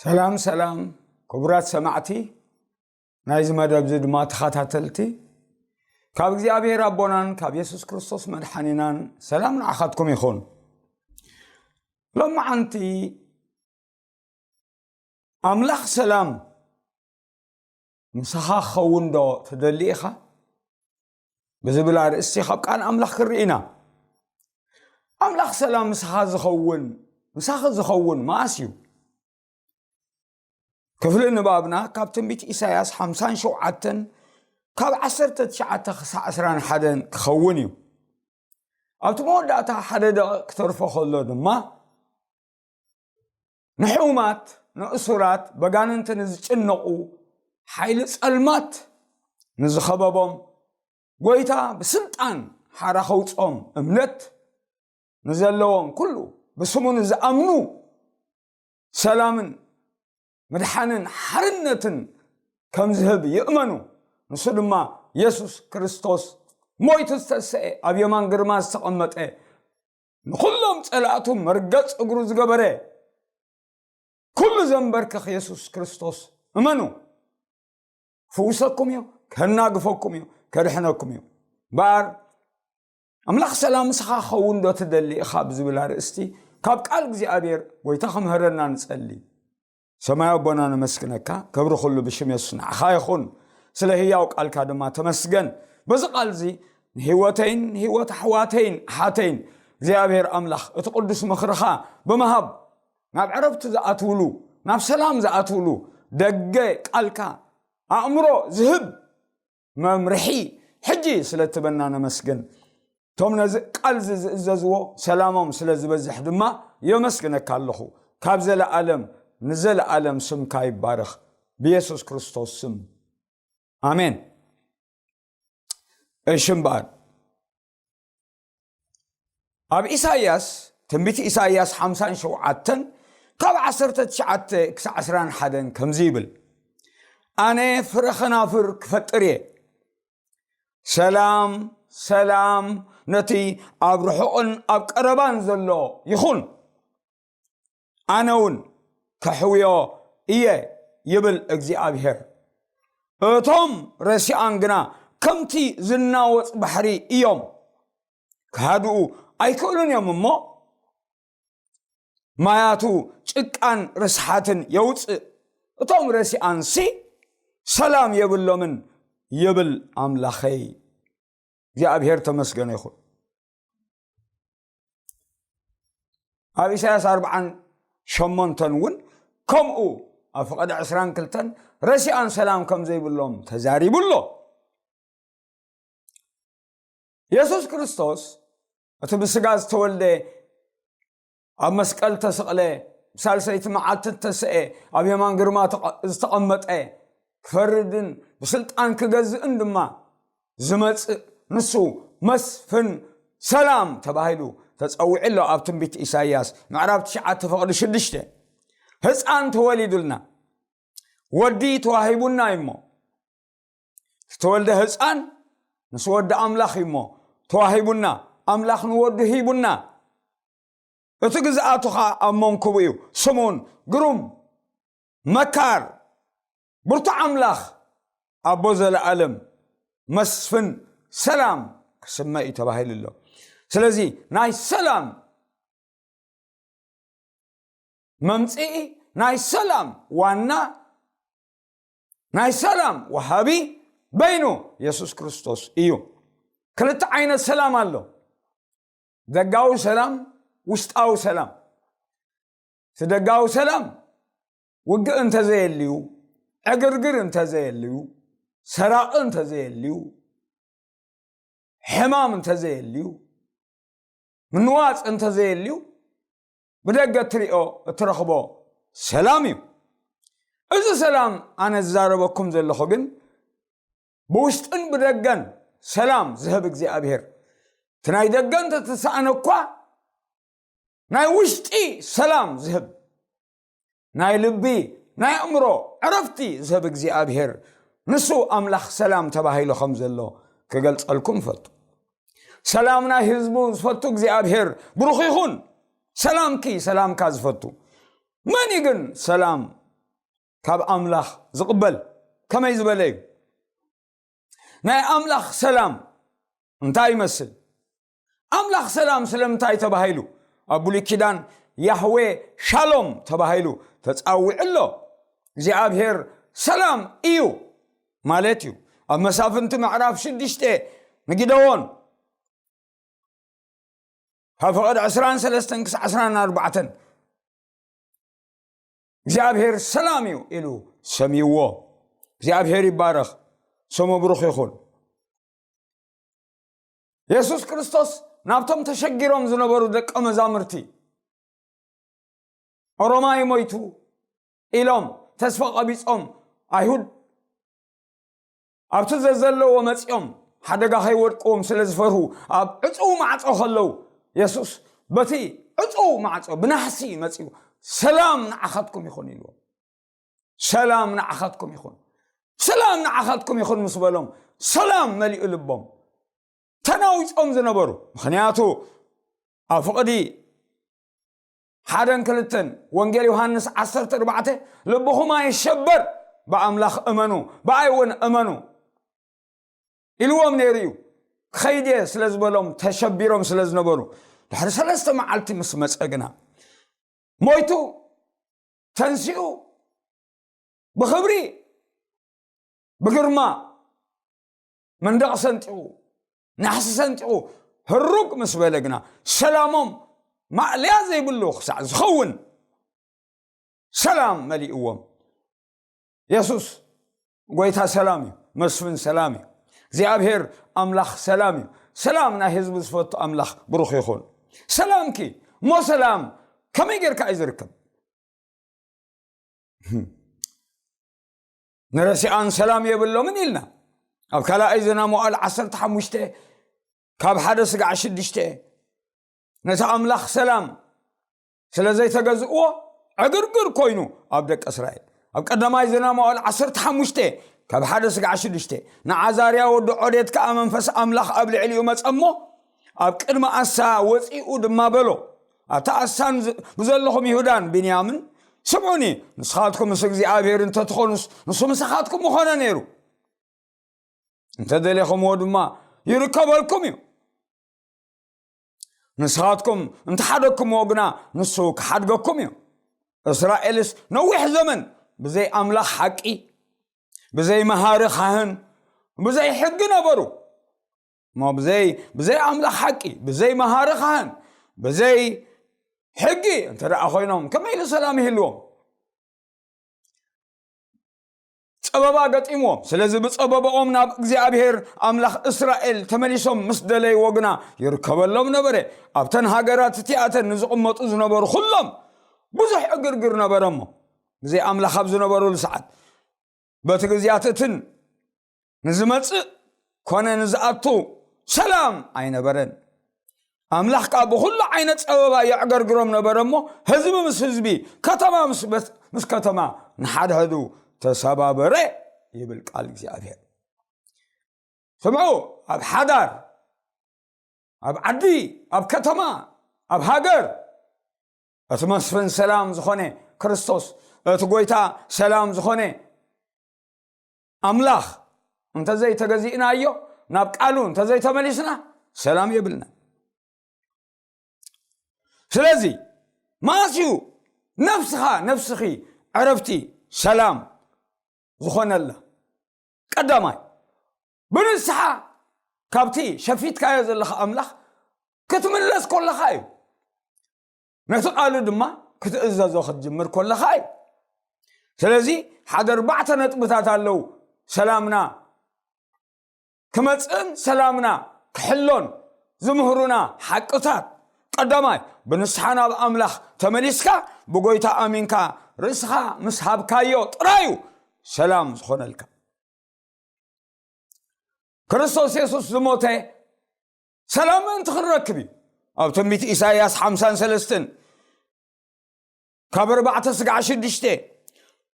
ሰላም ሰላም፣ ክቡራት ሰማዕቲ ናይዚ መደብ እዚ ድማ ተኸታተልቲ፣ ካብ እግዚኣብሔር ኣቦናን ካብ የሱስ ክርስቶስ መድሓኒናን ሰላም ንዓኻትኩም ይኹን። ሎማዓንቲ ኣምላኽ ሰላም ምሳኻ ክኸውን ዶ ትደሊ ኢኻ? ብዝብል ኣርእስቲ ካብ ቃል ኣምላኽ ክንርኢ ኢና። ኣምላኽ ሰላም ምሳኻ ዝኸውን፣ ምሳኺ ዝኸውን መኣስ እዩ? ክፍሊ ንባብና ካብ ትንቢት ኢሳያስ ሓምሳን ሸውዓተን ካብ ዓሰርተ ትሽዓተ ክሳዕ ዕስራን ሓደን ክኸውን እዩ። ኣብቲ መወዳእታ ሓደ ደቂቕ ክተርፎ ከሎ ድማ ንሕሙማት፣ ንእሱራት፣ በጋንንቲ ንዝጭነቑ፣ ሓይሊ ጸልማት ንዝኸበቦም፣ ጎይታ ብስልጣን ሓራ ከውጾም፣ እምነት ንዘለዎም ኩሉ፣ ብስሙ ንዝኣምኑ ሰላምን ምድሓንን ሓርነትን ከም ዝህብ ይእመኑ። ንሱ ድማ የሱስ ክርስቶስ ሞይቱ ዝተሰኤ፣ ኣብ የማን ግርማ ዝተቐመጠ፣ ንኹሎም ጸላእቱ መርገጽ እግሩ ዝገበረ፣ ኩሉ ዘንበርክኽ የሱስ ክርስቶስ እመኑ። ክፍውሰኩም እዩ፣ ከናግፈኩም እዩ፣ ከድሕነኩም እዩ። እምበኣር ኣምላኽ ሰላም ምሳኻ ክኸውን ዶ ትደሊ ኢኻ ብዝብል ኣርእስቲ ካብ ቃል እግዚኣብሔር ጎይታ ክምህረና ንጸሊ። ሰማይ ኣቦና ነመስግነካ፣ ክብሪ ኩሉ ብሽም የሱስ ንዓኻ ይኹን። ስለ ህያው ቃልካ ድማ ተመስገን። በዚ ቃል እዚ ንህይወተይን ንህይወት ኣሕዋተይን ኣሓተይን እግዚኣብሔር ኣምላኽ እቲ ቅዱስ ምኽርኻ ብምሃብ ናብ ዕረፍቲ ዝኣትውሉ፣ ናብ ሰላም ዝኣትውሉ ደገ ቃልካ ኣእምሮ ዝህብ መምርሒ ሕጂ ስለ እትበና ነመስግን። እቶም ነዚ ቃል እዚ ዝእዘዝዎ ሰላሞም ስለ ዝበዝሕ ድማ የመስግነካ ኣለኹ። ካብ ዘለኣለም ንዘለኣለም ስምካ ይባረኽ። ብየሱስ ክርስቶስ ስም ኣሜን። እሺ እምበኣር ኣብ ኢሳይያስ፣ ትንቢት ኢሳይያስ ሓምሳን ሸውዓተን ካብ ዓሰርተ ትሽዓተ ክሳዕ ዕስራን ሓደን ከምዚ ይብል፣ ኣነ ፍረ ኸናፍር ክፈጥር እየ፣ ሰላም ሰላም ነቲ ኣብ ርሑቕን ኣብ ቀረባን ዘሎ ይኹን፣ ኣነ እውን ከሕውዮ እየ ይብል እግዚኣብሔር። እቶም ረሲኣን ግና ከምቲ ዝናወጽ ባሕሪ እዮም፣ ክሃድኡ ኣይክእሉን እዮም እሞ ማያቱ ጭቃን ርስሓትን የውፅእ። እቶም ረሲኣንሲ ሰላም የብሎምን ይብል ኣምላኸይ። እግዚኣብሔር ተመስገነ ይኹን። ኣብ ኢሳያስ ኣርብዓን ሸሞንተን እውን ከምኡ ኣብ ፍቐዲ ዕስራን ክልተን ረሲኣን ሰላም ከም ዘይብሎም ተዛሪቡ ኣሎ። የሱስ ክርስቶስ እቲ ብስጋ ዝተወልደ፣ ኣብ መስቀል ተሰቕለ፣ ብሳልሰይቲ መዓልቲ ተሰኤ፣ ኣብ የማን ግርማ ተቐ-፣ ዝተቐመጠ፣ ክፈርድን ብስልጣን ክገዝእን ድማ ዝመጽእ ንሱ መስፍን ሰላም ተባሂሉ ተጸዊዑ ኣሎ። ኣብ ትንቢት ኢሳይያስ ምዕራፍ ትሽዓተ ፍቕዲ ሽዱሽተ፣ ህፃን ተወሊዱልና፣ ወዲ ተዋሂቡና እዩ እሞ፣ ዝተወልደ ህፃን ምስ ወዲ ኣምላኽ እዩ እሞ ተዋሂቡና፣ ኣምላኽ ንወዱ ሂቡና። እቲ ግዝኣቱ ኸዓ ኣብ መንኩቡ እዩ። ስሙን ግሩም መካር፣ ብርቱዕ ኣምላኽ፣ ኣቦ ዘለኣለም፣ መስፍን ሰላም ክስመ እዩ ተባሂሉ ኣሎ። ስለዚ ናይ ሰላም መምፅኢ፣ ናይ ሰላም ዋና፣ ናይ ሰላም ወሃቢ በይኑ የሱስ ክርስቶስ እዩ። ክልተ ዓይነት ሰላም ኣሎ። ደጋዊ ሰላም፣ ውሽጣዊ ሰላም። እቲ ደጋዊ ሰላም ውግእ እንተዘየልዩ፣ ዕግርግር እንተዘየልዩ፣ ሰራቒ እንተዘየልዩ፣ ሕማም እንተዘየልዩ፣ ምንዋፅ እንተዘየልዩ፣ ብደገ እትሪኦ እትረኽቦ ሰላም እዩ። እዚ ሰላም ኣነ ዝዛረበኩም ዘለኹ ግን ብውሽጥን ብደገን ሰላም ዝህብ እግዚኣብሔር፣ እቲ ናይ ደገ እንተተሳእነ እኳ ናይ ውሽጢ ሰላም ዝህብ፣ ናይ ልቢ፣ ናይ ኣእምሮ ዕረፍቲ ዝህብ እግዚኣብሔር፣ ንሱ ኣምላኽ ሰላም ተባሂሉ ከም ዘሎ ክገልጸልኩም እፈቱ። ሰላም ናይ ህዝቡ ዝፈቱ እግዚኣብሔር ብሩኽ ይኹን። ሰላምኪ ሰላምካ ዝፈቱ። መን እዩ ግን ሰላም ካብ ኣምላኽ ዝቕበል ከመይ ዝበለ እዩ? ናይ ኣምላኽ ሰላም እንታይ ይመስል? ኣምላኽ ሰላም ስለምንታይ ተባሂሉ? ኣብ ብሉይ ኪዳን ያህዌ ሻሎም ተባሂሉ ተጻዊዑ ኣሎ። እግዚኣብሔር ሰላም እዩ ማለት እዩ። ኣብ መሳፍንቲ ምዕራፍ ሽዱሽተ ንጊደዎን ካብ ፍቕድ ዕስራን ሰለስተን ክሳዕ ዕስራን ኣርባዕተን እግዚኣብሔር ሰላም እዩ ኢሉ ሰምይዎ። እግዚኣብሔር ይባረኽ፣ ስሙ ብሩኽ ይኹን። የሱስ ክርስቶስ ናብቶም ተሸጊሮም ዝነበሩ ደቀ መዛሙርቲ፣ ኦሮማይ ሞይቱ ኢሎም ተስፋ ቀቢጾም ኣይሁድ ኣብቲ ዘዘለዎ መጺኦም ሓደጋ ከይወድቅዎም ስለ ዝፈርሁ ኣብ ዕጹው ማዕጾ ከለዉ የሱስ በቲ ዕጹው ማዕጾ ብናሕሲ መጺኡ ሰላም ንዓኻትኩም ይኹን ኢልዎም። ሰላም ንዓኻትኩም ይኹን፣ ሰላም ንዓኻትኩም ይኹን ምስ በሎም ሰላም መሊኡ ልቦም። ተናዊጾም ዝነበሩ ምኽንያቱ ኣብ ፍቕዲ ሓደን ክልተን ወንጌል ዮሃንስ ዓሰርተ ኣርባዕተ ልብኹም ኣይሸበር፣ ብኣምላኽ እመኑ፣ ብኣይ እውን እመኑ ኢልዎም ነይሩ እዩ። ክኸይድ እየ ስለ ዝበሎም ተሸቢሮም ስለ ዝነበሩ ድሕሪ ሰለስተ መዓልቲ ምስ መጸ ግና ሞይቱ ተንሲኡ ብኽብሪ ብግርማ መንደቕ ሰንጢቑ ናሕሲ ሰንጢቑ ህሩግ ምስ በለ ግና ሰላሞም ማእለያ ዘይብሉ ክሳዕ ዝኸውን ሰላም መሊእዎም። የሱስ ጎይታ ሰላም እዩ፣ መስፍን ሰላም እዩ። እግዚኣብሔር ኣምላኽ ሰላም እዩ። ሰላም ናይ ህዝቡ ዝፈቱ ኣምላኽ ብሩኽ ይኹን። ሰላምኪ እሞ ሰላም ከመይ ጌርካ እዩ ዝርከብ? ንረሲኣን ሰላም የብሎምን ኢልና ኣብ ካልኣይ ዜና መዋዕል ዓሰርተ ሓሙሽተ ካብ ሓደ ስጋዕ ሽዱሽተ ነቲ ኣምላኽ ሰላም ስለ ዘይተገዝእዎ ዕግርግር ኮይኑ ኣብ ደቂ እስራኤል። ኣብ ቀዳማይ ዜና መዋዕል ዓሰርተ ሓሙሽተ ካብ ሓደ ስጋዕ ሽዱሽተ ንዓዛርያ ወዲ ዖዴት ከኣ መንፈስ ኣምላኽ ኣብ ልዕሊኡ መጸ እሞ ኣብ ቅድሚ ኣሳ ወጺኡ ድማ በሎ፣ ኣታ ኣሳን ዝ- ብዘለኹም ይሁዳን ቢንያምን ስምዑኒ፣ ንስኻትኩም ምስ እግዚኣብሔር እንተትኾኑስ ንሱ ምሳኻትኩም ምኾነ ነይሩ። እንተደሌኹምዎ ድማ ይርከበልኩም እዩ። ንስኻትኩም እንተሓደግኩምዎ ግና ንሱ ክሓድገኩም እዩ። እስራኤልስ ነዊሕ ዘመን ብዘይ ኣምላኽ ሓቂ፣ ብዘይ መሃሪ ካህን፣ ብዘይ ሕጊ ነበሩ። እሞ ብዘይ ብዘይ ኣምላኽ ሓቂ፣ ብዘይ መሃሪ ካህን፣ ብዘይ ሕጊ እንተ ደኣ ኮይኖም ከመይ ኢሉ ሰላም ይህልዎም? ጸበባ ገጢምዎም። ስለዚ ብጸበባኦም ናብ እግዚኣብሔር ኣምላኽ እስራኤል ተመሊሶም ምስ ደለይዎ ግና ይርከበሎም ነበረ። ኣብተን ሃገራት እቲኣተን ንዝቕመጡ ዝነበሩ ኩሎም ብዙሕ ዕግርግር ነበረ እሞ ብዘይ ኣምላኽ ኣብ ዝነበሩሉ ሰዓት በቲ ግዜያት እትን ንዝመጽእ ኮነ ንዝኣቱ ሰላም ኣይነበረን። ኣምላኽ ከኣ ብኹሉ ዓይነት ጸበባ የዕገርግሮም ነበረ እሞ ህዝቢ ምስ ህዝቢ፣ ከተማ ምስ በት- ምስ ከተማ ንሓድሕዱ ተሰባበረ ይብል ቃል እግዚኣብሔር። ስምዑ፣ ኣብ ሓዳር፣ ኣብ ዓዲ፣ ኣብ ከተማ፣ ኣብ ሃገር እቲ መስፍን ሰላም ዝኾነ ክርስቶስ፣ እቲ ጎይታ ሰላም ዝኾነ ኣምላኽ እንተዘይተገዚእናዮ፣ ናብ ቃሉ እንተዘይተመሊስና ሰላም የብልና። ስለዚ መዓስ እዩ ነፍስኻ ነፍስኺ ዕረፍቲ ሰላም ዝኾነላ? ቀዳማይ ብንስሓ ካብቲ ሸፊትካዮ ዘለኻ ኣምላኽ ክትምለስ ኮለኻ እዩ። ነቲ ቃሉ ድማ ክትእዘዞ ክትጅምር ኮለኻ እዩ። ስለዚ ሓደ ኣርባዕተ ነጥብታት ኣለዉ ሰላምና ክመጽእን ሰላምና ክሕሎን ዝምህሩና ሓቅታት። ቀዳማይ ብንስሓ ናብ ኣምላኽ ተመሊስካ ብጎይታ ኣሚንካ ርእስኻ ምስ ሃብካዮ ጥራዩ ሰላም ዝኾነልካ። ክርስቶስ የሱስ ዝሞተ ሰላም ምእንቲ ክንረክብ እዩ። ኣብ ትንቢት ኢሳይያስ ሓምሳን ሰለስተን ካብ ኣርባዕተ ስጋዕ ሽዱሽተ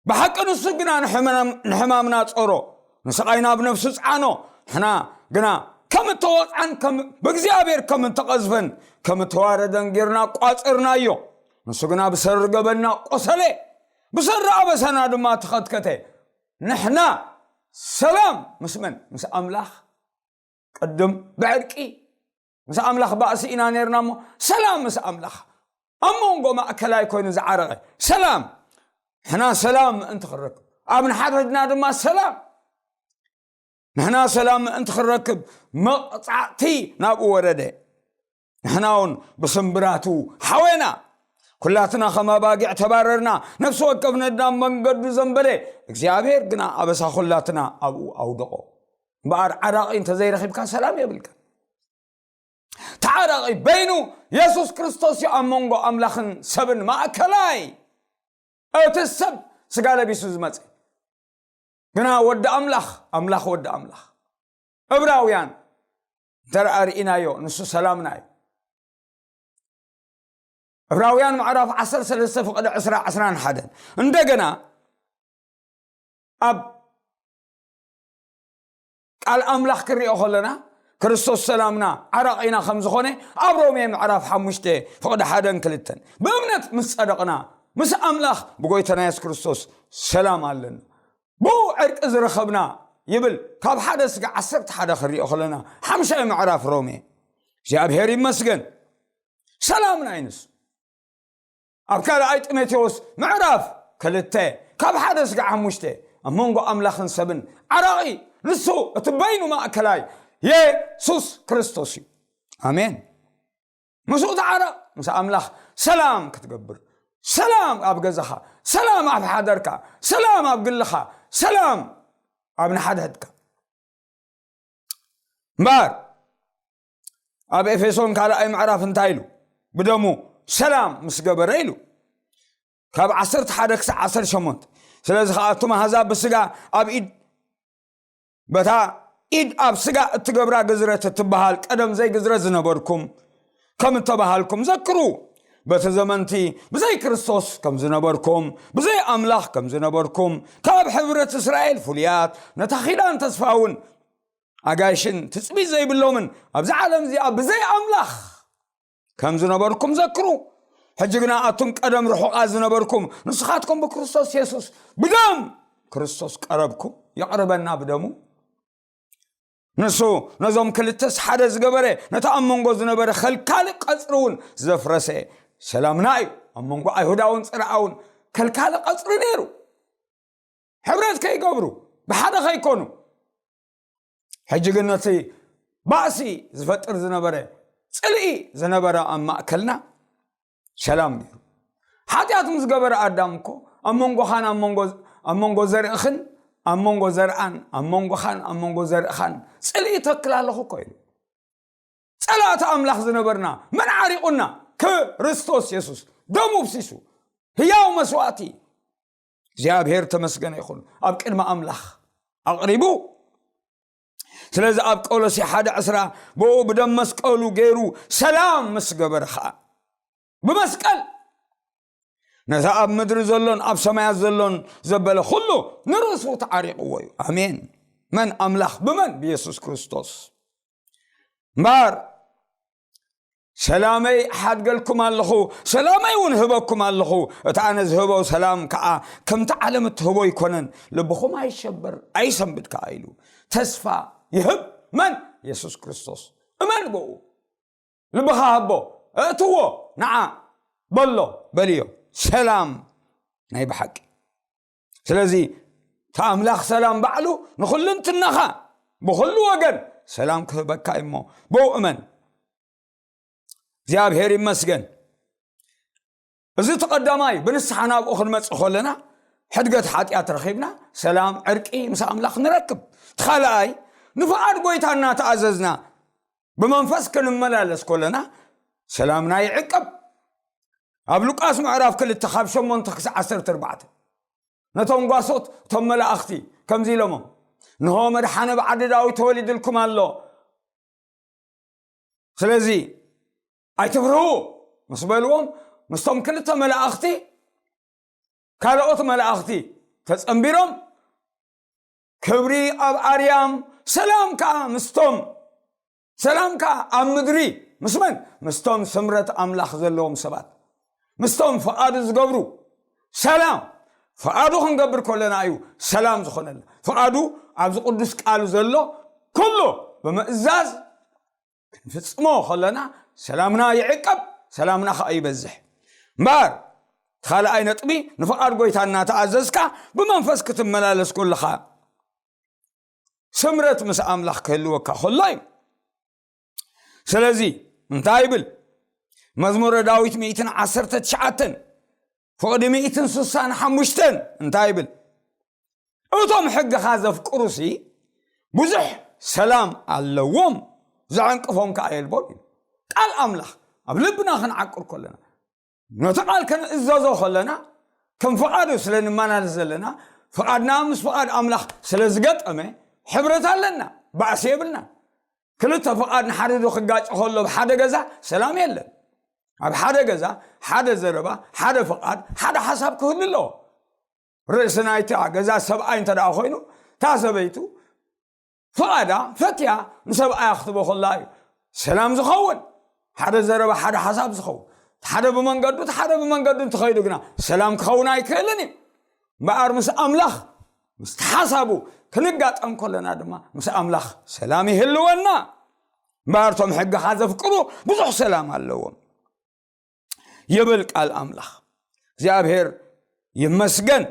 ብሓቂ ንሱ ግና ንሕማም- ንሕማምና ጾሮ ንስቓይና ኣብ ነፍሱ ጸዓኖ። ንሕና ግና ከም እተወቕዓን ከም ብእግዚኣብሔር ከም እተቐዝፈን ከም እተዋረደን ጌርና ቋጸርናዮ። ንሱ ግና ብሰሪ ገበንና ቆሰለ፣ ብሰሪ ኣበሳና ድማ ተኸትከተ። ንሕና ሰላም ምስ መን? ምስ ኣምላኽ። ቅድም ብዕርቂ ምስ ኣምላኽ ባእሲ ኢና ነርና እሞ፣ ሰላም ምስ ኣምላኽ ኣብ መንጎ ማእከላይ ኮይኑ ዝዓረቐ ሰላም። ንሕና ሰላም ምእንቲ ክንረክብ፣ ኣብ ንሓድሕድና ድማ ሰላም። ንሕና ሰላም ምእንቲ ክንረክብ መቕጻዕቲ ናብኡ ወረደ። ንሕና እውን ብስምብራቱ ሓወና። ኩላትና ከም ኣባጊዕ ተባረርና፣ ነፍሲ ወከፍ ነዳብ መንገዱ ዘንበለ። እግዚኣብሔር ግና ኣበሳ ኩላትና ኣብኡ ኣውደቖ። እምበኣር ዓራቒ እንተዘይረኺብካ ሰላም የብልካ። ተዓራቒ በይኑ የሱስ ክርስቶስ እዩ ኣብ መንጎ ኣምላኽን ሰብን ማእከላይ። እቲ ሰብ ስጋ ለቢሱ ዝመጸ ግና ወዲ ኣምላኽ፣ ኣምላኽ ወዲ ኣምላኽ። እብራውያን እንተ ደኣ ርኢናዮ፣ ንሱ ሰላምና እዩ። እብራውያን ምዕራፍ ዓሰርተ ሰለስተ ፍቕዲ ዕስራ፣ ዕስራን ሓደን። እንደገና ኣብ ቃል ኣምላኽ ክንሪኦ ከለና፣ ክርስቶስ ሰላምና ዓራቒና ከም ዝኾነ ኣብ ሮሜ ምዕራፍ ሓሙሽተ ፍቕዲ ሓደን ክልተን። ብእምነት ምስ ጸደቕና፣ ምስ ኣምላኽ ብጎይታና የሱስ ክርስቶስ ሰላም ኣለና። ብኡ ዕርቂ ዝረኸብና ይብል። ካብ ሓደ ስጋ ዓሰርተ ሓደ ክንሪኦ ከለና፣ ሓምሻይ ምዕራፍ ሮሜ። እግዚኣብሔር ይመስገን። ሰላምና እዩ ንሱ። ኣብ ካልኣይ ጢሞቴዎስ ምዕራፍ ክልተ ካብ ሓደ ስጋ ሓሙሽተ፣ ኣብ መንጎ ኣምላኽን ሰብን ዓራቒ ንሱ እቲ በይኑ ማእከላይ የሱስ ክርስቶስ እዩ። ኣሜን። ምስኡ ተዓረቕ፣ ምስ ኣምላኽ ሰላም ክትገብር፣ ሰላም ኣብ ገዛኻ፣ ሰላም ኣብ ሓደርካ፣ ሰላም ኣብ ግልኻ፣ ሰላም ኣብ ንሓድሕድካ። እምበኣር ኣብ ኤፌሶን ካልኣይ ምዕራፍ እንታይ ኢሉ? ብደሙ ሰላም ምስ ገበረ ኢሉ። ካብ ዓሰርተ ሓደ ክሳዕ ዓሰርተ ሸሞንተ። ስለዚ ኸኣ ኣቱም ኣህዛብ ብስጋ ኣብ ኢድ፣ በታ ኢድ ኣብ ስጋ እትገብራ ግዝረት እትበሃል ቀደም ዘይግዝረት ዝነበርኩም ከም እተባሃልኩም ዘክሩ። በቲ ዘመንቲ ብዘይ ክርስቶስ ከም ዝነበርኩም፣ ብዘይ ኣምላኽ ከም ዝነበርኩም፣ ካብ ሕብረት እስራኤል ፍሉያት፣ ነታ ኺዳን ተስፋ እውን ኣጋይሽን ትጽቢት ዘይብሎምን፣ ኣብዚ ዓለም እዚኣ ብዘይ ኣምላኽ ከም ዝነበርኩም ዘክሩ። ሕጂ ግና ኣቱም ቀደም ርሑቓት ዝነበርኩም፣ ንስኻትኩም ብክርስቶስ የሱስ፣ ብደም ክርስቶስ ቀረብኩም። የቕርበና ብደሙ። ንሱ ነዞም ክልተስ ሓደ ዝገበረ፣ ነቲ ኣብ መንጎ ዝነበረ ከልካሊ ቀጽሪ እውን ዘፍረሰ ሰላምና እዩ። ኣብ መንጎ ኣይሁዳውን ጽርኣውን ከልካሊ ቀጽሪ ነይሩ። ሕብረት ከይገብሩ፣ ብሓደ ከይኮኑ። ሕጂ ግን ነቲ ባእሲ ዝፈጥር ዝነበረ፣ ጽልኢ ዝነበረ ኣብ ማእከልና ሰላም ነይሩ። ሓጢኣት ምስ ገበረ ኣዳም እኮ ኣብ መንጎኻን ኣብ መንጎ፣ ኣብ መንጎ ዘርእኽን ኣብ መንጎ ዘርኣን፣ ኣብ መንጎኻን ኣብ መንጎ ዘርእኻን ጽልኢ ተክል ኣለኹ እኮ ኢሉ። ጸላእቲ ኣምላኽ ዝነበርና መን ዓሪቑና? ክርስቶስ የሱስ ደሙ ፍሲሱ፣ ህያው መስዋእቲ። እግዚኣብሔር ተመስገነ ይኹን፣ ኣብ ቅድሚ ኣምላኽ ኣቕሪቡ። ስለዚ ኣብ ቆሎሴ ሓደ ዕስራ፣ ብኡ ብደም መስቀሉ ገይሩ ሰላም ምስ ገበረ ኸኣ፣ ብመስቀል ነቲ ኣብ ምድሪ ዘሎን ኣብ ሰማያት ዘሎን ዘበለ ኩሉ ንርእሱ ተዓሪቕዎ እዩ። ኣሜን። መን ኣምላኽ? ብመን? ብየሱስ ክርስቶስ። እምበኣር ሰላመይ እሓድገልኩም ኣለኹ፣ ሰላመይ እውን እህበኩም ኣለኹ። እቲ ኣነ ዝህቦ ሰላም ከኣ ከምቲ ዓለም እትህቦ ኣይኮነን። ልብኹም ኣይሸበር፣ ኣይሰንብድ ከኣ ኢሉ። ተስፋ ይህብ። መን? የሱስ ክርስቶስ። እመን ብኡ። ልብኻ ሃቦ፣ እእትዎ፣ ንዓ በሎ፣ በልዮ። ሰላም ናይ ብሓቂ። ስለዚ እቲ ኣምላኽ ሰላም ባዕሉ ንኹልንትናኻ ብኹሉ ወገን ሰላም ክህበካ እዩ እሞ ብኡ እመን። እግዚኣብሔር ይመስገን። እዚ እቲ ቀዳማይ፣ ብንስሓ ናብኡ ክንመጽእ ከለና ሕድገት ሓጢኣት ረኺብና ሰላም፣ ዕርቂ ምስ ኣምላኽ ንረክብ። እቲ ካልኣይ፣ ንፍቓድ ጎይታ እናተኣዘዝና ብመንፈስ ክንመላለስ ከለና ሰላምና ይዕቀብ። ኣብ ሉቃስ ምዕራፍ ክልተ ካብ ሸሞንተ ክሳብ ዓሰርተ ኣርባዕተ፣ ነቶም ጓሶት እቶም መላእኽቲ ከምዚ ኢሎሞም፣ "እንሆ መድሓኒ ኣብ ዓዲ ዳዊት ተወሊዱልኩም ኣሎ። ስለዚ ኣይትፍርሁ" ምስ በልዎም፣ ምስቶም ክልተ መላእኽቲ ካልኦት መላእኽቲ ተጸንቢሮም፣ ክብሪ ኣብ ኣርያም፣ ሰላም ከኣ ምስቶም፣ ሰላም ከኣ ኣብ ምድሪ። ምስ መን? ምስቶም ስምረት ኣምላኽ ዘለዎም ሰባት፣ ምስቶም ፍቓዱ ዝገብሩ። ሰላም፣ ፍቓዱ ክንገብር ከለና እዩ ሰላም ዝኾነልና። ፍቓዱ ኣብዚ ቅዱስ ቃሉ ዘሎ ኩሉ ብምእዛዝ ክንፍጽሞ ከለና ሰላምና ይዕቀብ፣ ሰላምና ኸዓ ይበዝሕ። እምበኣር እቲ ካልኣይ ነጥቢ፣ ንፍቓድ ጎይታ እናተኣዘዝካ ብመንፈስ ክትመላለስ ከለኻ ስምረት ምስ ኣምላኽ ክህልወካ ከሎ እዩ። ስለዚ እንታይ ይብል? መዝሙረ ዳዊት ሚእትን ዓሰርተ ትሽዓተን ፍቕዲ ሚእትን ስሳን ሓሙሽተን እንታይ ይብል? እቶም ሕግኻ ዘፍቅሩሲ ብዙሕ ሰላም ኣለዎም፣ ዘዕንቅፎም ከኣ የልቦም እዩ። ቃል ኣምላኽ ኣብ ልብና ክንዓቁር ከለና፣ ነቲ ቃል ክንእዘዞ ከለና፣ ከም ፍቓዱ ስለ ንመላለስ ዘለና፣ ፍቓድና ምስ ፍቓድ ኣምላኽ ስለ ዝገጠመ፣ ሕብረት ኣለና፣ ባእሲ የብልና። ክልተ ፍቓድ ንሓድሕዱ ክጋጭ ከሎ ኣብ ሓደ ገዛ ሰላም የለን። ኣብ ሓደ ገዛ ሓደ ዘረባ፣ ሓደ ፍቓድ፣ ሓደ ሓሳብ ክህሉ ኣለዎ። ርእሲ ናይቲ ገዛ ሰብኣይ እንተ ደኣ ኮይኑ፣ እታ ሰበይቱ ፍቓዳ ፈትያ ንሰብኣያ ክትቦ ከላ እዩ ሰላም ዝኸውን። ሓደ ዘረባ፣ ሓደ ሓሳብ ዝኸውን። እቲ ሓደ ብመንገዱ፣ እቲ ሓደ ብመንገዱ እንተኸይዱ ግና ሰላም ክኸውን ኣይክእልን እዩ። እምበኣር ምስ ኣምላኽ፣ ምስቲ ሓሳቡ ክንጋጠም ከለና ድማ ምስ ኣምላኽ ሰላም ይህልወና። እምበኣር እቶም ሕግኻ ዘፍቅሩ ብዙሕ ሰላም ኣለዎም። ይብል ቃል ኣምላኽ። እግዚኣብሔር ይመስገን።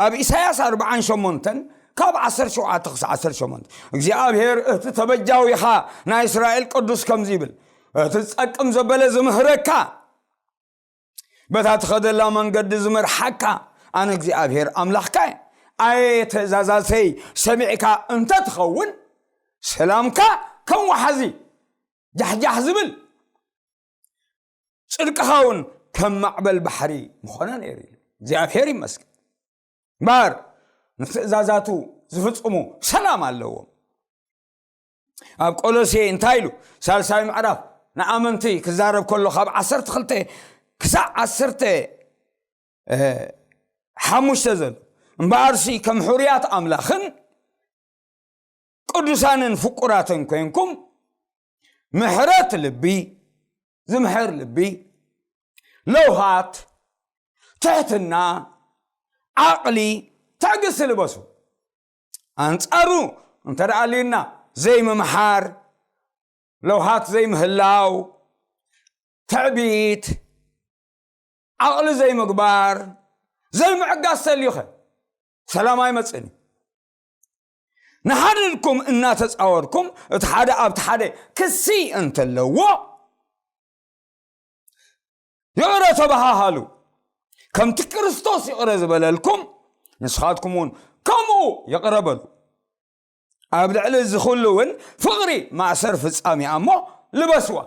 ኣብ ኢሳያስ ኣርብዓን ሸሞንተን ካብ ዓሰርተ ሸውዓተ ክሳዕ ዓሰርተ ሸሞንተ፣ እግዚኣብሔር እቲ ተበጃዊኻ ናይ እስራኤል ቅዱስ ከምዚ ይብል፣ እቲ ዝጸቅም ዘበለ ዝምህረካ፣ በታ ትኸደላ መንገዲ ዝመርሓካ ኣነ እግዚኣብሔር ኣምላኽካ እየ። ኣየ ትእዛዛተይ ሰሚዕካ እንተ ትኸውን፣ ሰላምካ ከም ወሓዚ ጃሕጃሕ ዝብል፣ ጽድቅኻ እውን ከም ማዕበል ባሕሪ ምኾነ ነይሩ ኢሉ። እግዚኣብሔር ይመስገን። እምበኣር ንትእዛዛቱ ዝፍጽሙ ሰላም ኣለዎም። ኣብ ቆሎሴ እንታይ ኢሉ? ሳልሳይ ምዕራፍ ንኣመንቲ ክዛረብ ከሎ ካብ ዓሰርተ ክልተ ክሳዕ ዓሰርተ ሓሙሽተ ዘሎ፣ እምበኣርሲ ከም ሕሩያት ኣምላኽን ቅዱሳንን ፍቁራትን ኮይንኩም፣ ምሕረት ልቢ፣ ዝምሕር ልቢ፣ ለውሃት፣ ትሕትና፣ ዓቕሊ፣ ትዕግስቲ ልበሱ። ኣንጻሩ እንተ ደኣ ኣልዩና ዘይምምሓር፣ ለውሃት ዘይምህላው፣ ትዕቢት፣ ዓቕሊ ዘይምግባር፣ ዘይምዕጋስ ተልዩኸ ሰላም ኣይመጽእን እዩ። ንሓድኩም እናተጻወርኩም እቲ ሓደ ኣብቲ ሓደ ክሲ እንተለዎ፣ ይቕረ ተበሃሃሉ። ከምቲ ክርስቶስ ይቕረ ዝበለልኩም፣ ንስኻትኩም እውን ከምኡ ይቕረ በሉ። ኣብ ልዕሊ እዚ ኩሉ እውን ፍቕሪ ማእሰር ፍጻሜ እሞ ልበስዋ።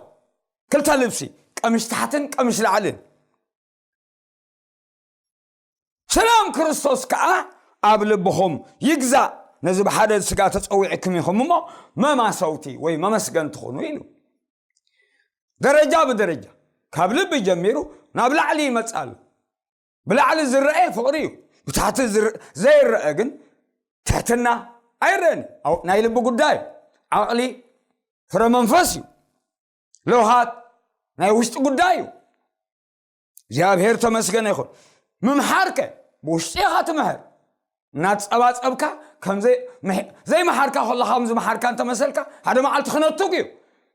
ክልተ ልብሲ፣ ቀምሽ ታሕትን ቀምሽ ላዕልን። ሰላም ክርስቶስ ከኣ ኣብ ልብኹም ይግዛእ። ነዚ ብሓደ ስጋ ተጸዊዕኩም ኢኹም እሞ መማሰውቲ ወይ መመስገንቲ ኩኑ ኢሉ። ደረጃ ብደረጃ ካብ ልቢ ጀሚሩ ናብ ላዕሊ ይመጽእ ኣሎ። ብላዕሊ ዝረአ ፍቕሪ እዩ። ብታሕቲ ዝር-፣ ዘይረአ ግን ትሕትና ኣይረአን። ኣው-፣ ናይ ልቢ ጉዳይ እዩ። ዓቕሊ ፍረ መንፈስ እዩ። ለውሃት ናይ ውሽጢ ጉዳይ እዩ። እግዚኣብሔር ተመስገነ ይኹን። ምምሓርከ ብውሽጢ ኢኻ ትምሕር። እናጸባጸብካ ከም ዘይ-፣ ምሕ-፣ ዘይመሓርካ ከለኻ ከም ዝመሓርካ እንተመሰልካ፣ ሓደ መዓልቲ ክነቱግ እዩ።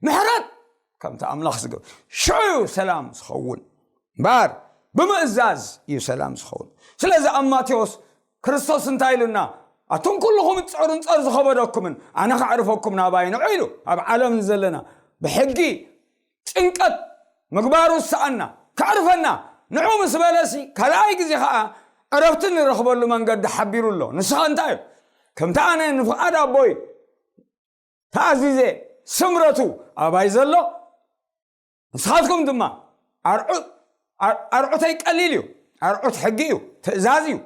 ምሕረት ከምቲ ኣምላኽ ዝገብር። ሽዑ እዩ ሰላም ዝኸውን። እምበኣር ብምእዛዝ እዩ ሰላም ዝኸውን። ስለዚ ኣብ ማቴዎስ ክርስቶስ እንታይ ኢሉና? ኣቱም ኩልኹም እትጽዕሩን ጸር ዝኸበደኩምን ኣነ ከዕርፈኩም ናባይ ንዑ ኢሉ። ኣብ ዓለም ንዘለና ብሕጊ ጭንቀት ምግባሩ ዝሰኣና ከዕርፈና ንዑ ምስ በለሲ ካልኣይ ግዜ ኸዓ ዕረፍቲ ንረኽበሉ መንገዲ ሓቢሩ ኣሎ። ንስኻ እንታይ እዩ? ከምቲ ኣነ ንፍቓድ ኣቦይ ተኣዚዘ ስምረቱ ኣባይ ዘሎ ንስኻትኩም ድማ ኣርዑ-፣ ኣር-፣ ኣርዑተይ ቀሊል እዩ። ኣርዑት ሕጊ እዩ፣ ትእዛዝ እዩ።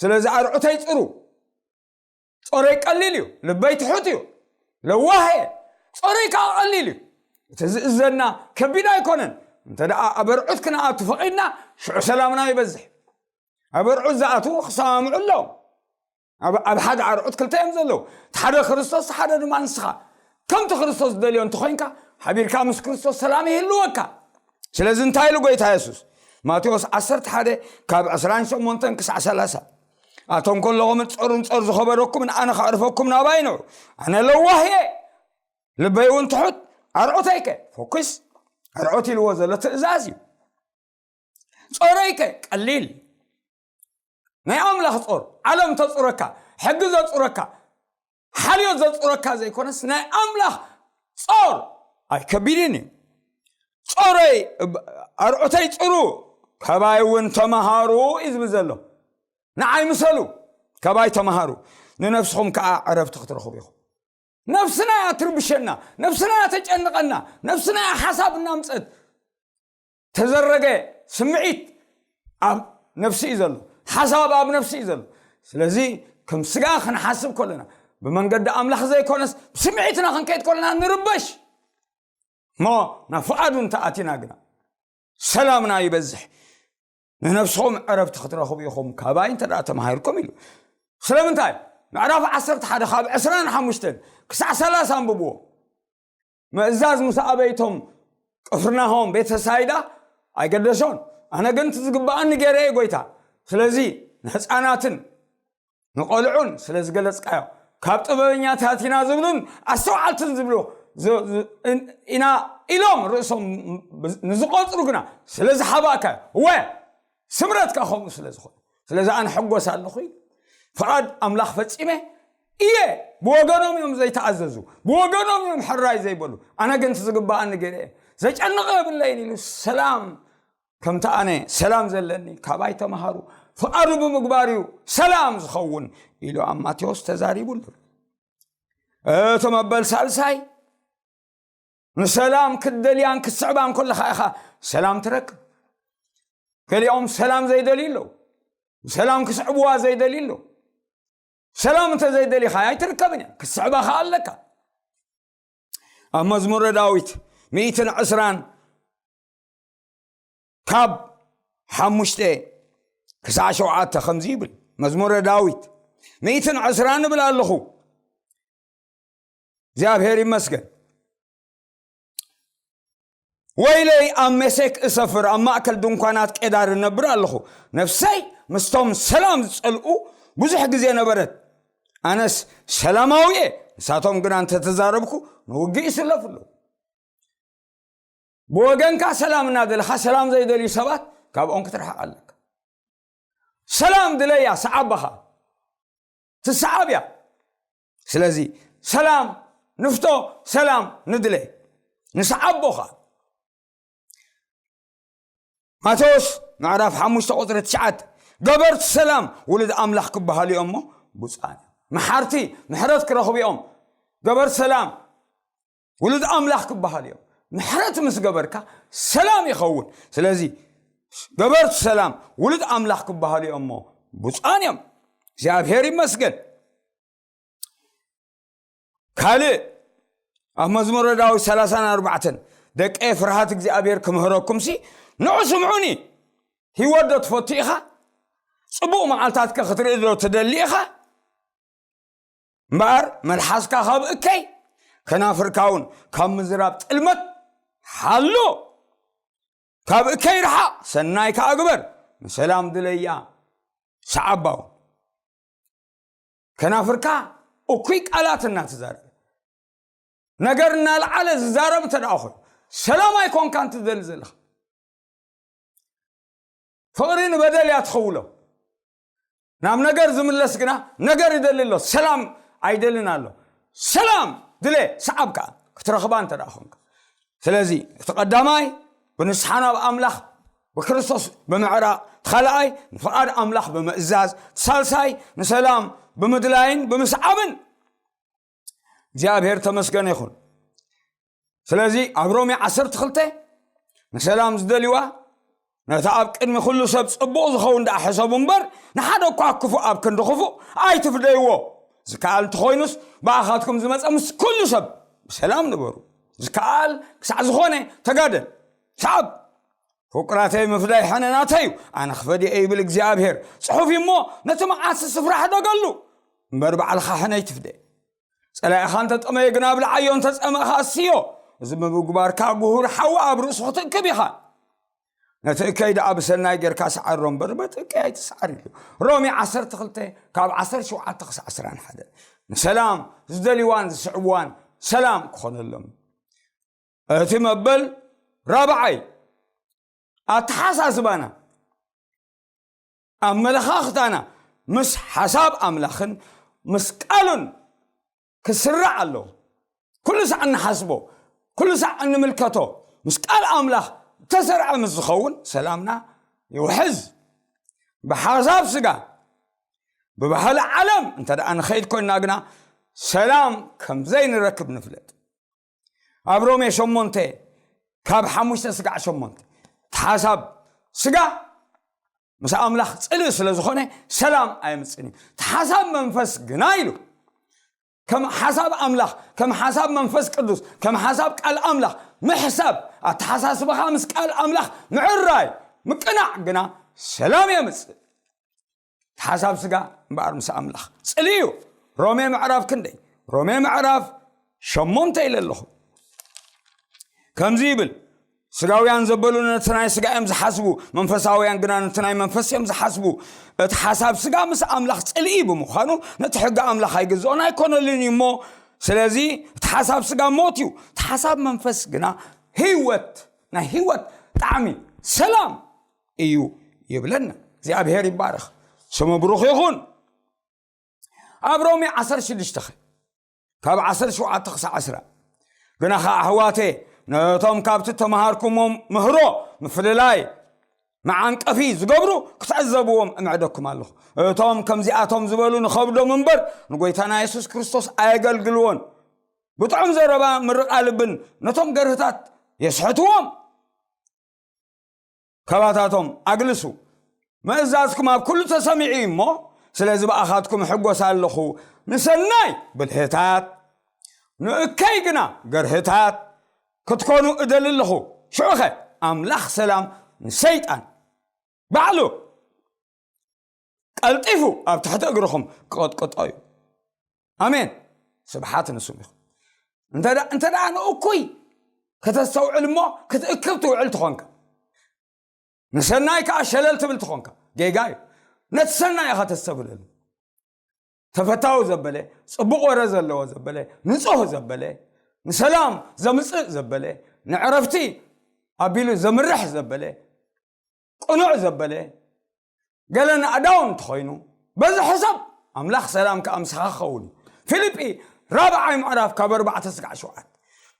ስለዚ ኣርዑተይ ጽሩ። ጾረይ ቀሊል እዩ፣ ልበይ ትሑት እዩ፣ ለዋህ እየ። ጾረይ ከዓ ቀሊል እዩ። እቲ ዝእዘና ከቢድ ኣይኮነን። እንተ ደኣ ኣብ ኣርዑት ክንኣቱ ፈቒድና ሽዑ ሰላምና ይበዝሕ። ኣብ ኣርዑት ዝኣትዉ ክሰማምዑ ኣለዎም። ኣብ፣ ኣብ ሓደ ኣርዑት ክልተ እዮም ዘለዉ። እቲ ሓደ ክርስቶስ፣ እቲ ሓደ ድማ ንስኻ። ከምቲ ክርስቶስ ዝደልዮ እንተኾይንካ፣ ሓቢርካ ምስ ክርስቶስ ሰላም ይህልወካ። ስለዚ እንታይ ኢሉ ጎይታ የሱስ? ማቴዎስ ዓሰርተ ሓደ ካብ ዕስራን ሸሞንተን ክሳዕ ሰላሳ። ኣቶም ከለኹም ጸሩን ጸር ዝኸበደኩምን ኣነ ከዕርፈኩም ናባይ ንዑ። ኣነ ለዋህ እየ፣ ልበይ እውን ትሑት። ኣርዑተይከ፣ ፎኩስ፣ ኣርዑት ኢልዎ ዘሎ ትእዛዝ እዩ። ጾረይከ፣ ቀሊል። ናይ ኣምላኽ ጾር፣ ዓለም ተጹረካ፣ ሕጊ ዘጹረካ፣ ሓልዮት ዘጹረካ ዘይኮነስ ናይ ኣምላኽ ጾር ኣይከቢድን እዩ። ጾረይ፣ ኣርዑተይ ጽሩ፣ ካባይ እውን ተመሃሩ እዩ ዝብል ዘሎ። ንዓይ ምሰሉ፣ ካባይ ተመሃሩ፣ ንነፍስኹም ከኣ ዕረፍቲ ክትረኽቡ ኢኹም። ነፍስና እያ ትርብሸና፣ ነፍስና እያ ተጨንቐና፣ ነፍስና እያ ሓሳብ እናምጸት ተዘረገ። ስምዒት ኣብ ነፍሲ እዩ ዘሎ፣ ሓሳብ ኣብ ነፍሲ እዩ ዘሎ። ስለዚ ከም ስጋ ክንሓስብ ከለና ብመንገዲ ኣምላኽ ዘይኮነስ ብስምዒትና ክንከይድ ከለና ንርበሽ። እሞ ናብ ፍቓዱ እንተኣቲና ግና ሰላምና ይበዝሕ። ንነፍስኹም ዕረፍቲ ክትረኽቡ ኢኹም ካባይ እንተ ደኣ ተማሂርኩም ኢሉ። ስለምንታይ? ምዕራፍ ዓሰርተ ሓደ ካብ ዕስራን ሓሙሽተን ክሳዕ ሰላሳ ኣንብብዎ። ምእዛዝ ምስ ኣበይቶም ቅፍርናሆም ቤተሳይዳ ኣይገደሶን። ኣነ ግን እቲ ዝግባኣኒ ገይረ እየ ጎይታ። ስለዚ ንህፃናትን ንቆልዑን ስለ ዝገለጽካዮ፣ ካብ ጥበበኛታት ኢና ዝብሉን ኣስተውዓልትን ዝብሉ ዝ- ዝ- እን- ኢና ኢሎም ርእሶም ንዝቆጽሩ ግና ስለ ዝሓባእካዮ፣ እወ ስምረትካ ከምኡ ስለ ዝኾነ፣ ስለዚ ኣነ ሕጎስ ኣለኹ ኢሉ። ፍቓድ ኣምላኽ ፈጺመ እየ። ብወገኖም እዮም ዘይተኣዘዙ፣ ብወገኖም እዮም ሕራይ ዘይበሉ። ኣነ ግን እቲ ዝግባኣኒ ገይረ እየ፣ ዘጨንቕ የብለይን ኢሉ ሰላም ከምቲ ኣነ ሰላም ዘለኒ ካባይ ተምሃሩ፣ ፍቓዱ ብምግባር እዩ ሰላም ዝኸውን ኢሉ ኣብ ማቴዎስ ተዛሪቡ ኣሎ። እቲ መበል ሳልሳይ፣ ንሰላም ክትደልያን ክትስዕባን ከለኻ ኢኻ ሰላም ትረክብ። ገሊኦም ሰላም ዘይደልዩ ኣለዉ። ሰላም ክስዕብዋ ዘይደልዩ ኣለዉ። ሰላም እንተ ዘይደሊኻ ኣይትርከብን እያ፣ ክትስዕባ ኸዓ ኣለካ። ኣብ መዝሙረ ዳዊት ሚእትን ዕስራን ካብ ሓሙሽተ ክሳዕ ሸውዓተ ከምዚ ይብል። መዝሙረ ዳዊት ሚእትን ዕስራን እብል ኣለኹ። እግዚኣብሔር ይመስገን። ወይለይ፣ ኣብ ሜሴክ እሰፍር፣ ኣብ ማእከል ድንኳናት ቄዳር እነብር ኣለኹ። ነፍሰይ ምስቶም ሰላም ዝጸልኡ ብዙሕ ግዜ ነበረት። ኣነስ ሰላማዊ እየ፣ ንሳቶም ግና እንተተዛረብኩ ንውግእ ይስለፉ ኣለዉ። ብወገንካ ሰላም እናደለኻ ሰላም ዘይደልዩ ሰባት ካብኦም ክትርሕቕ ኣለካ። ሰላም ድለያ፣ ሰዓባኻ ትሰዓብ እያ። ስለዚ ሰላም ንፍቶ፣ ሰላም ንድለ፣ ንሰዓቦኻ። ማቴዎስ ምዕራፍ ሓሙሽተ ቁጽሪ ትሽዓተ፣ ገበርቲ ሰላም ውሉድ ኣምላኽ ክበሃሉ እዮም እሞ ብፁዓን እዮም። መሓርቲ ምሕረት ክረኽቡ እዮም። ገበርቲ ሰላም ውሉድ ኣምላኽ ክበሃሉ እዮም። ምሕረት ምስ ገበርካ ሰላም ይኸውን። ስለዚ ገበርቲ ሰላም ውሉድ ኣምላኽ ክበሃሉ እዮም እሞ ብፁዓን እዮም። እግዚኣብሔር ይመስገን። ካልእ ኣብ መዝሙረ ዳዊት ሰላሳን ኣርባዕተን፣ ደቀ ፍርሃት እግዚኣብሔር ክምህረኩምሲ ንዑ ስምዑኒ። ህይወት ዶ ትፈቱ ኢኻ? ጽቡቕ መዓልታትከ ክትርኢ ዶ ትደሊ ኢኻ? እምበኣር መልሓስካ ካብ እከይ፣ ከናፍርካ እውን ካብ ምዝራብ ጥልመት ሓሎ። ካብ እከይ ርሓቕ፣ ሰናይ ከኣ ግበር፣ ንሰላም ድለያ፣ ሰዓባው። ከናፍርካ እኩይ ቃላት እናተዛረበ፣ ነገር እናልዓለ ዝዛረብ እንተ ደኣ ኮይኑ፣ ሰላም ኣይኮንካን ትደሊ ዘለኻ። ፍቕሪ ንበደል እያ ትኸውሎ። ናብ ነገር ዝምለስ ግና ነገር ይደሊ ኣሎ፣ ሰላም ኣይደልን ኣሎ። ሰላም ድለ፣ ሰዓብ ከኣ ክትረኽባ እንተ ደኣ ኾንካ። ስለዚ እቲ ቀዳማይ ብንስሓ ናብ ኣምላኽ ብክርስቶስ ብምዕራቕ፣ እቲ ካልኣይ ንፍቓድ ኣምላኽ ብምእዛዝ፣ እቲ ሳልሳይ ንሰላም ብምድላይን ብምስዓብን። እግዚኣብሔር ተመስገነ ይኹን። ስለዚ ኣብ ሮሜ ዓሰርተ ክልተ ንሰላም ዝደልዋ ነቲ ኣብ ቅድሚ ኩሉ ሰብ ጽቡቕ ዝኸውን ደኣ ሕሰቡ እምበር፣ ንሓደ እኳ ክፉእ ኣብ ክንዲ ክፉእ ኣይትፍደይዎ። ዝከኣል እንተኾይኑስ ብኣኻትኩም ዝመጸ ምስ ኩሉ ሰብ ብሰላም ንበሩ። ዝከኣል ክሳዕ ዝኾነ ተጋደል። ሰዓብ ፍቁራተይ ምፍዳይ ሕነ ናተይ እዩ፣ ኣነ ክፈድየ ይብል እግዚኣብሔር። ጽሑፍ እዩ እሞ ነቲ መዓሲ ስፍራ ሕደገሉ እምበር ባዕልኻ ሕነ ኣይትፍደ። ጸላኢኻ እንተ ጠመየ ግና ብልዓዮ፣ እንተ ጸመእኻ እስዮ። እዚ ብምግባርካ ጉሁር ሓዊ ኣብ ርእሱ ክትእክብ ኢኻ። ነቲ እከይ ደኣ ብሰናይ ጌርካ ሰዓሮ እምበር፣ በቲ እከይ ኣይትስዓር ኢሉ። ሮሜ ዓሰርተ ክልተ ካብ ዓሰርተ ሸውዓተ ክሳዕ ዕስራን ሓደ። ንሰላም ዝደልይዋን ዝስዕብዋን ሰላም ክኾነሎም። እቲ መበል ራብዓይ፣ ኣተሓሳስባና፣ ኣመለኻኽታና ምስ ሓሳብ ኣምላኽን ምስ ቃሉን ክስራዕ ኣለዎ። ኩሉ ሳዕ እንሓስቦ፣ ኩሉ ሳዕ እንምልከቶ ምስ ቃል ኣምላኽ ተሰርዐ ምስ ዝኸውን ሰላምና ይውሕዝ። ብሓሳብ ስጋ፣ ብባህሊ ዓለም እንተ ደኣ ንኸይድ ኮይንና ግና ሰላም ከም ዘይንረክብ ንፍለጥ። ኣብ ሮሜ ሸሞንተ ካብ ሓሙሽተ ስጋዕ ሸሞንተ፣ እቲ ሓሳብ ስጋ ምስ ኣምላኽ ጽልእ ስለ ዝኾነ ሰላም ኣየምጽእን እዩ። እቲ ሓሳብ መንፈስ ግና ኢሉ፣ ከም ሓሳብ ኣምላኽ፣ ከም ሓሳብ መንፈስ ቅዱስ፣ ከም ሓሳብ ቃል ኣምላኽ ምሕሳብ፣ ኣተሓሳስባኻ ምስ ቃል ኣምላኽ ምዕራይ፣ ምቅናዕ ግና ሰላም የምጽእ። እቲ ሓሳብ ስጋ እምበኣር ምስ ኣምላኽ ጽልእ እዩ። ሮሜ ምዕራፍ ክንደይ? ሮሜ ምዕራፍ ሸሞንተ ኢለ ኣለኹ። ከምዚ ይብል፣ ስጋውያን ዘበሉ ነቲ ናይ ስጋ እዮም ዝሓስቡ፣ መንፈሳውያን ግና ነቲ ናይ መንፈስ እዮም ዝሓስቡ። እቲ ሓሳብ ስጋ ምስ ኣምላኽ ጽልኢ ብምዃኑ ነቲ ሕጊ ኣምላኽ ኣይግዝኦን ኣይኮነሉን እዩ እሞ፣ ስለዚ እቲ ሓሳብ ስጋ ሞት እዩ፣ እቲ ሓሳብ መንፈስ ግና ህይወት፣ ናይ ህይወት ጣዕሚ፣ ሰላም እዩ ይብለና። እግዚኣብሔር ይባረኽ፣ ስሙ ብሩኽ ይኹን። ኣብ ሮሜ ዓሰርተ ሽዱሽተ ኸ፣ ካብ ዓሰርተ ሸውዓተ ክሳዕ ዕስራ፣ ግና ኸዓ ኣሕዋቴ፣ ነቶም ካብቲ ተምሃርኩሞም ምህሮ ምፍልላይ መዓንቀፊ ዝገብሩ ክትዕዘብዎም እምዕደኩም ኣለኹ። እቶም ከምዚኣቶም ዝበሉ ንኸብዶም እምበር ንጎይታና የሱስ ክርስቶስ ኣየገልግልዎን። ብጥዑም ዘረባ ምርቓ ልብን ነቶም ገርህታት የስሕትዎም። ካባታቶም ኣግልሱ። ምእዛዝኩም ኣብ ኩሉ ተሰሚዑ እዩ እሞ፣ ስለዚ ብኣኻትኩም እሕጎስ ኣለኹ። ንሰናይ ብልህታት፣ ንእከይ ግና ገርህታት ክትኮኑ እደሊ ኣለኹ። ሽዑኸ ኣምላኽ ሰላም ንሰይጣን ባዕሉ ቀልጢፉ ኣብ ትሕቲ እግርኹም ክቐጥቅጦ እዩ። ኣሜን። ስብሓት ንስሙ ይኹን። እንተ ደኣ፣ እንተ ደኣ ንእኩይ ከተስተውዕል እሞ ክትእክብ ትውዕል ትኾንካ፣ ንሰናይ ከኣ ሸለል ትብል ትኾንካ፣ ጌጋ እዩ። ነቲ ሰናይ ኢኻ ተስተብህለሉ። ተፈታዊ ዘበለ፣ ጽቡቕ ወረ ዘለዎ ዘበለ፣ ንጹህ ዘበለ፣ ንሰላም ዘምጽእ ዘበለ፣ ንዕረፍቲ ኣቢሉ ዘምርሕ ዘበለ፣ ቅኑዕ ዘበለ፣ ገለ ናእዳው እንተኾይኑ፣ በዚ ሕሰብ ኣምላኽ ሰላም ከኣ ምሳኻ ክኸውን እዩ። ፊልጲ ራብዓይ ምዕራፍ ካብ ኣርባዕተ ስጋዕ ሸውዓተ።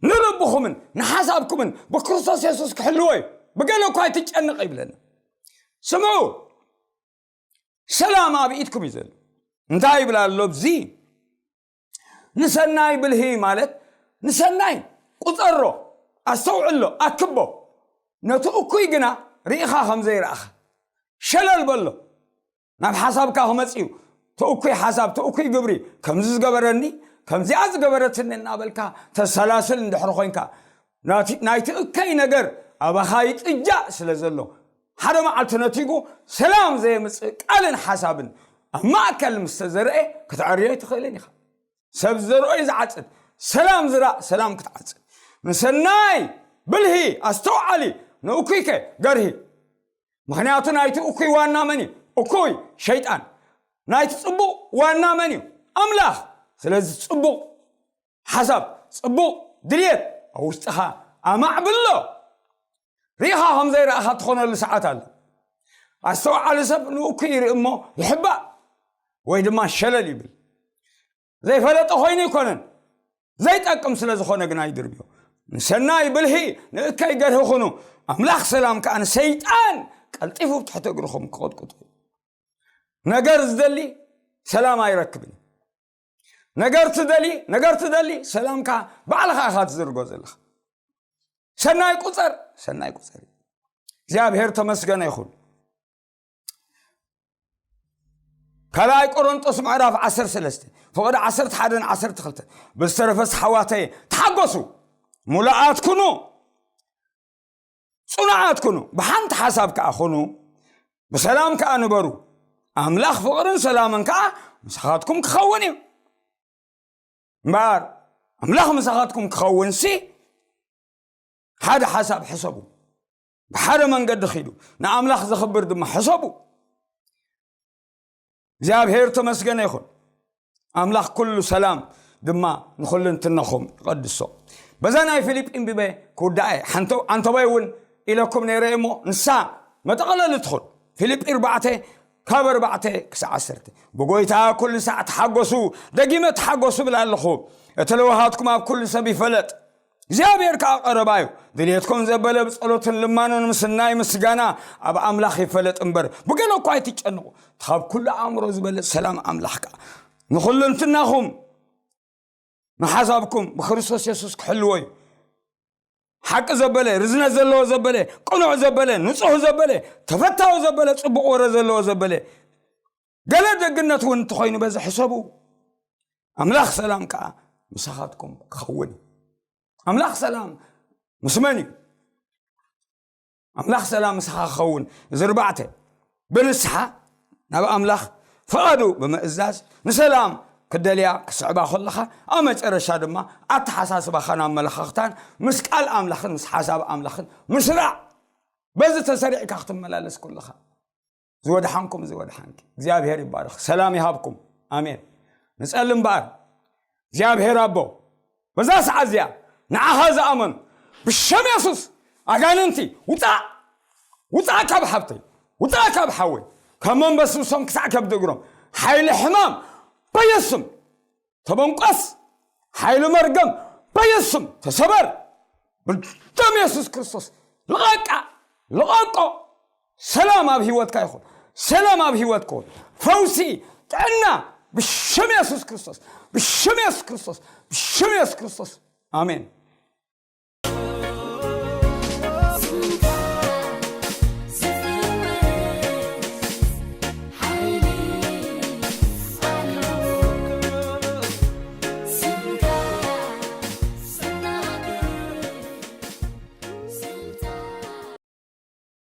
ንልብኹምን ንሓሳብኩምን ብክርስቶስ የሱስ ክሕልዎ እዩ። ብገለ እኳ ኣይትጨንቕ ይብለና። ስምዑ፣ ሰላም ኣብ ኢድኩም እዩ ዘሎ። እንታይ ይብል ኣሎ ኣብዚ? ንሰናይ ብልሂ ማለት ንሰናይ ቁጸሮ፣ ኣስተውዕሎ፣ ኣክቦ። ነቲ እኩይ ግና ርኢኻ ከም ዘይረኣኻ ሸለል በሎ። ናብ ሓሳብካ ክመጽእ እዩ። እቲ እኩይ ሓሳብ፣ እቲ እኩይ ግብሪ፣ ከምዚ ዝገበረኒ፣ ከምዚኣ ዝገበረትኒ እናበልካ ተሰላስል እንድሕሪ ኮይንካ፣ ናቲ-፣ ናይቲ እከይ ነገር ኣባኻ ይጥጃእ ስለ ዘሎ፣ ሓደ መዓልቲ ነቲጉ ሰላም ዘየምጽእ ቃልን ሓሳብን ኣብ ማእከል ምስ ተዘርአ፣ ክትዐርዮ ኣይትኽእልን ኢኻ። ሰብ ዝዘርኦ እዩ ዝዓጽድ። ሰላም ዝራእ፣ ሰላም ክትዓጽድ። ንሰናይ ብልሂ፣ ኣስተውዓሊ፣ ንእኩይከ ገርሂ። ምኽንያቱ ናይቲ እኩይ ዋና መን እዩ? እኩይ ሸይጣን። ናይቲ ጽቡቕ ዋና መን እዩ? ኣምላኽ። ስለዚ ጽቡቕ ሓሳብ፣ ጽቡቕ ድልየት ኣብ ውሽጥኻ ኣማዕብሎ። ርኢኻ ከም ዘይረኣኻ ትኾነሉ ሰዓት ኣሎ። ኣስተውዓሊ ሰብ ንእኩይ ይርኢ እሞ ይሕባእ ወይ ድማ ሸለል ይብል። ዘይፈለጠ ኮይኑ ኣይኮነን፣ ዘይጠቅም ስለ ዝኾነ ግና ይድርብዮ። ንሰናይ ብልሂ ንእከይ ገርሂ ኩኑ፣ ኣምላኽ ሰላም ከኣ ንሰይጣን ቀልጢፉ ኣብ ትሕቲ እግርኹም ክቐጥቅጦ እዩ። ነገር ዝደሊ ሰላም ኣይረክብን። ነገር ትደሊ፣ ነገር ትደሊ፣ ሰላምካ ባዕልኻ ኢኻ ትዝርጎ ዘለኻ። ሰናይ ቁጸር፣ ሰናይ ቁጸር። እግዚኣብሔር ተመስገነ ይኹን። ካልኣይ ቆሮንጦስ ምዕራፍ ዓሰርተ ሰለስተ፣ ፍቕዲ ዓሰርተ ሓደን ዓሰርተ ክልተን። ብዝተረፈስ ኣሕዋተየ፣ ተሓጎሱ፣ ሙሉኣት ኩኑ፣ ጽኑዓት ኩኑ፣ ብሓንቲ ሓሳብ ከኣ ኩኑ፣ ብሰላም ከኣ ንበሩ። ኣምላኽ ፍቕርን ሰላምን ከኣ ምሳኻትኩም ክኸውን እዩ። እምበኣር፣ ኣምላኽ ምሳኻትኩም ክኸውንሲ፣ ሓደ ሓሳብ ሕሰቡ። ብሓደ መንገዲ ኺዱ፣ ንኣምላኽ ዘኽብር ድማ ሕሰቡ። እግዚኣብሔር ተመስገነ ይኹን። ኣምላኽ ኩሉ ሰላም ድማ ንኹልንትናኹም ይቐድሶ። በዛ ናይ ፊልጲ እንብበ ክውዳእ እየ። ሓንተ-፣ ኣንተባይ እውን ኢለኩም ነይረ እሞ፣ ንሳ መጠቕለሊ ትኹን። ፊልጲ ኣርባዕተ ካብ ኣርባዕተ ክሳዕ ዓሰርተ። ብጎይታ ኩሉ ሳዕ ተሓጎሱ፣ ደጊመ ተሓጎሱ እብል ኣለኹ። እቲ ለውሃትኩም ኣብ ኩሉ ሰብ ይፈለጥ። እግዚኣብሔር ከኣ ቀረባ እዩ። ድልየትኩም ዘበለ ብጸሎትን ልማኖን ምስ ናይ ምስጋና ኣብ ኣምላኽ ይፈለጥ እምበር፣ ብገለ እኳ ኣይትጨንቑ። ካብ ኩሉ ኣእምሮ ዝበለ ሰላም ኣምላኽ ከኣ ንኹልንትናኹም፣ ንሓሳብኩም ብክርስቶስ የሱስ ክሕልዎ እዩ። ሓቂ ዘበለ፣ ርዝነት ዘለዎ ዘበለ፣ ቅኑዕ ዘበለ፣ ንጹህ ዘበለ፣ ተፈታዊ ዘበለ፣ ጽቡቕ ወረ ዘለዎ ዘበለ፣ ገለ ደግነት እውን እንተኾይኑ በዚ ሕሰቡ። ኣምላኽ ሰላም ከኣ ምሳኻትኩም ክኸውን እዩ። ኣምላኽ ሰላም ምስ መን እዩ? ኣምላኽ ሰላም ምሳኻ ክኸውን። እዚ ኣርባዕተ፣ ብንስሓ ናብ ኣምላኽ ፍቓዱ ብምእዛዝ ንሰላም ክደልያ ክስዕባ ከለኻ፣ ኣብ መጨረሻ ድማ ኣተሓሳስባኻን ኣመለኻኽታን ምስ ቃል ኣምላኽን ምስ ሓሳብ ኣምላኽን ምስራዕ። በዚ ተሰሪዕካ ክትመላለስ ከለኻ፣ ዝወድሓንኩም ዝወድሓንኪ እግዚኣብሔር ይባረኽ። ሰላም ይሃብኩም። ኣሜን። ንጸሊ እምበኣር። እግዚኣብሔር ኣቦ፣ በዛ ሰዓት እዚኣ ንዓኻ ዝኣመኑ ብሸም የሱስ ኣጋንንቲ ውጻእ፣ ውጻእ ካብ ሓብተይ፣ ውጻእ ካብ ሓወይ፣ ካብ መንበስብሶም ክሳዕ ከብዲ እግሮም፣ ሓይሊ ሕማም በየሱስ ስም ተበንቆስ፣ ሓይሊ መርገም በየሱስ ስም ተሰበር። ብደም የሱስ ክርስቶስ ልቐቃ፣ ልቐቆ። ሰላም ኣብ ህይወትካ ይኹን። ሰላም ኣብ ህይወትካ ይኹን። ፈውሲ፣ ጥዕና ብሽም የሱስ ክርስቶስ፣ ብሽም የሱስ ክርስቶስ፣ ብሽም የሱስ ክርስቶስ። ኣሜን።